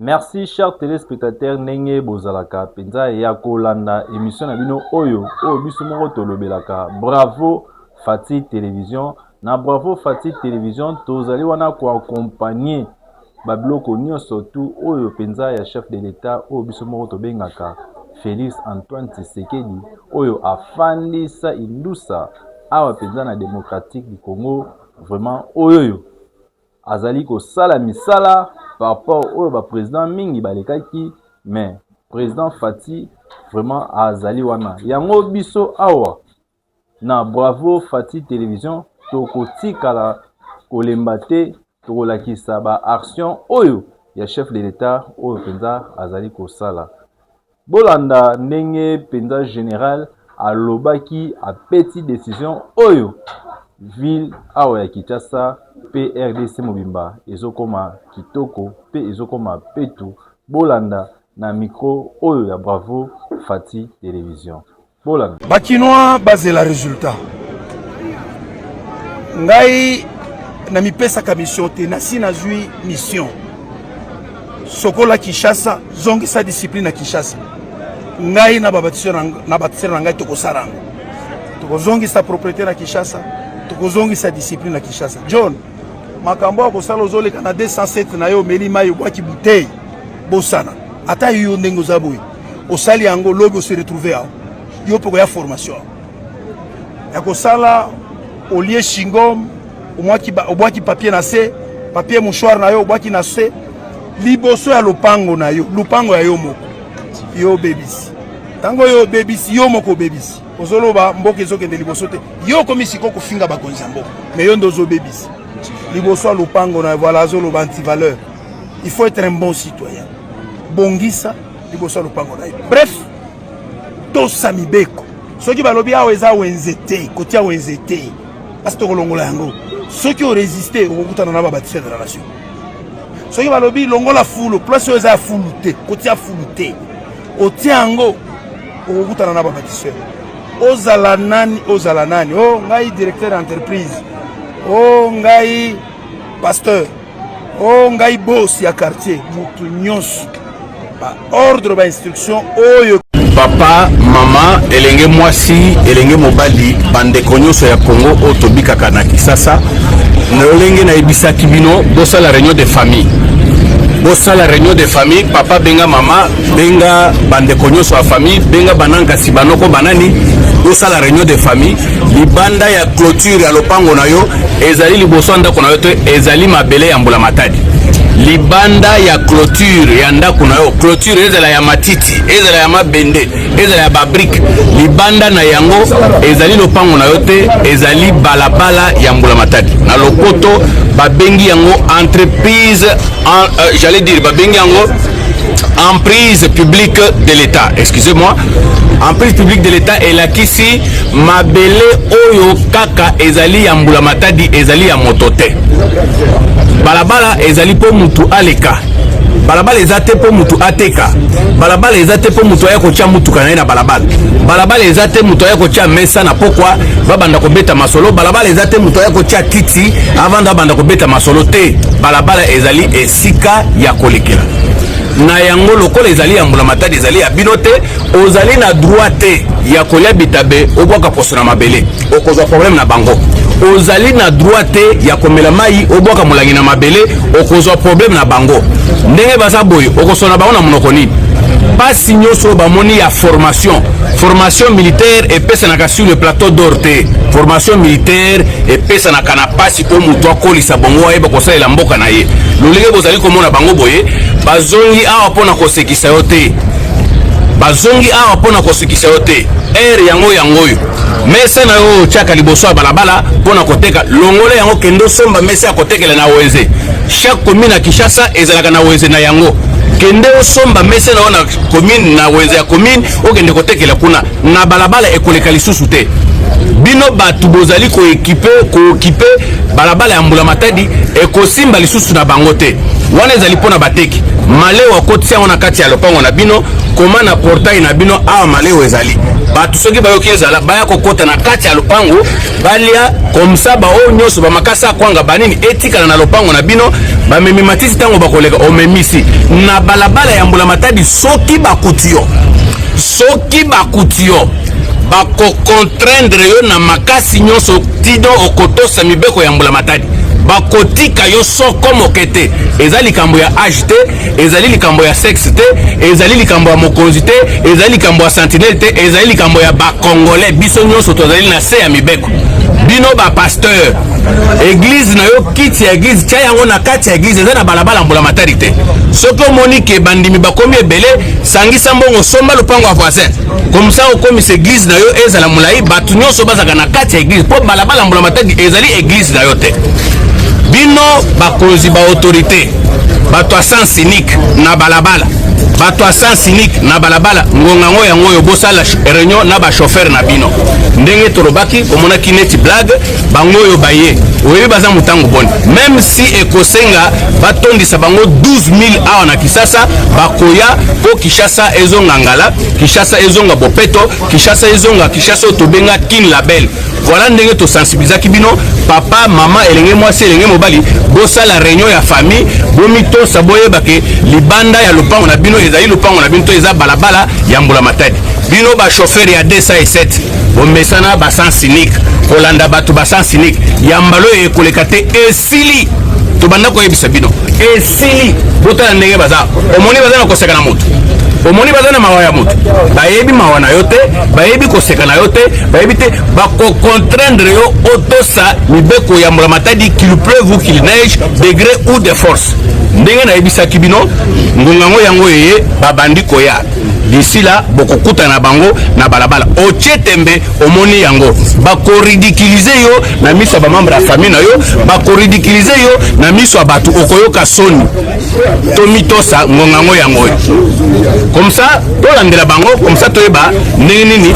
Merci chers téléspectateurs ndenge bozalaka mpenza ya kolanda émission na bino oyo oyo biso moko tolobelaka. Bravo Fati Télévision. Na Bravo Fati Télévision tozali wana koaccompagner babiloko nyonso tu oyo mpenza ya chef de l'État oyo biso moko tobengaka Félix Antoine Tshisekedi, oyo afandisa indusa awa mpenza na Démocratique du Congo. Vraiment oyo azali kosala misala par rapport oyo ba président mingi balekaki, mais président Fati vraiment azali wana. Yango biso awa na Bravo Fati Télévision tokotikala kolemba te, tokolakisa ba action oyo ya chef de l'État oyo mpenza azali kosala. Bolanda ndenge mpenza général alobaki, apeti décision oyo ville awa ya Kinshasa mpe RDC mobimba ezokoma kitoko mpe ezokoma petu. Bolanda na micro oyo ya Bravo Fati Télévision. Bolanda. Bakinois bazela résultat. Ngai na mipesaka mission te, nasi nazwi mission. Sokola Kinshasa, zongisa discipline na Kinshasa. Ngai na babatiseur na ngai tokosala yango. Tokozongisa propriété na Kinshasa, tokozongisa discipline na Kinshasa. John, makambo ya kosala, ozoleka na 207 na yo, omeli mai, obwaki bouteille, bosana. Ata yo ndenge oza boye, osali yango, lobi ose retrouve awa. Yo mpe koya formation ya kosala, olie chewing-gum, obwaki papier na se, papier mouchoir na yo obwaki na se liboso ya lopango na yo, lopango ya yo moko. Yo obebisi. Ntango oyo obebisi, yo moko obebisi, ozoloba mboka ezokende liboso te. Yo okomi sikoyo kofinga bakonzi ya mboka, mais yo nde ozobebisa liboso ya lopango na. Voilà, azoloba antivaleur. Il faut être un bon citoyen. Bongisa liboso ya lopango na ye. Bref, tosa mibeko. Soki balobi awa eza wenze te, kotia wenze te, parce tokolongola yango. Soki oresiste, okokutana na babâtisseur de la nation. Soki balobi longola fulu, place oyo eza ya fulu te, kotia fulu te, otia yango, okokutana na babâtisseur. Ozala nani, ozala nani, o oh, ngai directeur entreprise, o oh, ngai pasteur, o oh, ngai boss ya quartier, motu nyonso, baordre, bainstruction oyo. Papa, mama, elenge mwasi, elenge mobali, bandeko nyonso ya Congo oyo tobikaka na Kisasa, na lolenge nayebisaki bino, bosala réunion de famille, bosala réunion de famille. Papa benga mama, benga bandeko nyonso ya famille, benga banankasi, banoko, banani, bosala réunion de famille. Libanda ya clôture ya lopango na yo ezali liboso ya ndako na yo te, ezali mabele ya mbula matadi. Libanda ya clôture ya ndako na yo, clôture ezala ya matiti, ezala ya mabende, ezala ya babriques, libanda na yango ezali lopango na yo te, ezali balabala ya mbula matadi. Na lopoto babengi yango entreprise en, j'allais dire babengi yango emprise publique de l'État, excusez-moi. Emprise publique de l'État elakisi mabele oyo kaka ezali ya mbula matadi, ezali ya moto te. Balabala ezali mpo mutu aleka. Balabala eza te mpo mutu ateka. Balabala eza te mpo mutu aya kotia mutuka na ye na balabala. Balabala eza te mutu aya kotia mesa na pokwa babanda kobeta masolo. Balabala eza te mutu aya kotia kiti avanda abanda kobeta masolo te. Balabala ezali esika ya kolekela. Na yango, lokola ezali ya mbula matadi, ezali ya bino te. Ozali na droit te ya kolia bitabe, obwaka poso na mabele, okozwa problème na bango. Ozali na droit te ya komela mai, obwaka molangi na mabele, okozwa problème na bango. Ndenge baza boye, okosona bango na monoko nini? Pasi nyonso oyo bamoni ya formation, formation militaire epesanaka sur le plateau d'or te. Formation militaire epesanaka na pasi mpo moto akolisa bongo, ayeba kosalela mboka na ye. Lolenge bozali komona bango boye, bazongi awa mpona kosekisa yo te, bazongi awa mpona kosekisa yo te. Ere yango, yango oyo mesa na yo oyo otiaka liboso ya balabala mpona koteka, longola yango, kende osomba mesa ya kotekela na wenze. Chaque commune ya Kinshasa ezalaka na wenze na yango. Kende osomba mesa na yo na commune, na wenze ya commune, okende kotekela kuna. Na balabala ekoleka lisusu te. Bino bato bozali koéquiper, kooccuper balabala ya mbula matadi, ekosimba lisusu na bango te. Wana ezali mpona bateki malewa, akotia yango na kati ya lopango na bino. Koma na portail na bino awa malewa ezali. Bato soki bayoki ezala baya kokota na kati ya lopango balia comme ça, baoyo nyonso bamakasa ya kwanga banini etikala na lopango na bino. Bamemi matiti ntango bakoleka, omemisi na balabala ya Mbula Matadi. Soki bakuti yo, soki bakuti yo, bakocontraindre yo na makasi nyonso tino okotosa mibeko ya Mbula Matadi. Bakotika yo soko moke te. Eza likambo ya age te, ezali likambo ya sexe te, ezali likambo ya mokonzi te, ezali likambo ya sentinelle te, ezali likambo ya bacongolais. Biso nyonso tozali na se ya mibeko. Bino bapasteur, église na yo, kiti ya église, tia yango na kati ya église, eza na balabala Mbula Matadi te. Soki omoni ke bandimi bakomi ebele, sangisa mbongo, somba lopango ya voisin, comme ça okomisa église na yo ezala molai, bato nyonso bazalaka na kati ya église, mpo balabala Mbula Matadi ezali église na yo te. Bino bakonzi, baautorité, bato ya sens unique na balabala, bato ya sens unique na balabala, ngonga yango yango oyo bosala réunion na bachauffeur na bino. Ndenge tolobaki, omonaki neti blague. Bango oyo baye, oyebi baza motango boni? Même si ekosenga batondisa bango 12 000 awa na Kisasa, bakoya, mpo Kinshasa ezonga ngala, Kinshasa ezonga bopeto, Kinshasa ezonga Kinshasa oyo tobenga Kin la Belle. Voilà ndenge tosensibilizaki bino. Papa, mama, elenge mwasi, elenge mobali, bosala réunion ya famille, bomitosa, boyeba ke libanda ya lopango na bino ezali lopango na bino to eza balabala ya Mbula Matadi. Bino bachauffeur ya 207, bomesana basens unique, kolanda bato basens unique ya mbala oyo ekoleka te. Esili, tobanda koyebisa bino, esili. Botala ndenge baza, omoni baza na koseka na moto, omoni baza na mawa ya moto. Bayebi mawa na yo te, bayebi koseka na yo te, bayebi te. Bakocontraindre yo otosa mibeko ya Mbula Matadi, qu'il pleuve ou qu'il neige, de gré ou de force. Ndenge nayebisaki bino, ngonga yango yango eye, babandi koya. D'ici là bokokutana na bango na balabala. Otie tembe, omoni yango, bakoridiculiser yo na miso ya bamembre ya famille na yo, bakoridiculiser yo na miso ya bato, okoyoka soni. Tomitosa, ngonga yango yango oyo, comme ça tolandela bango, comme ça toyeba ndenge nini.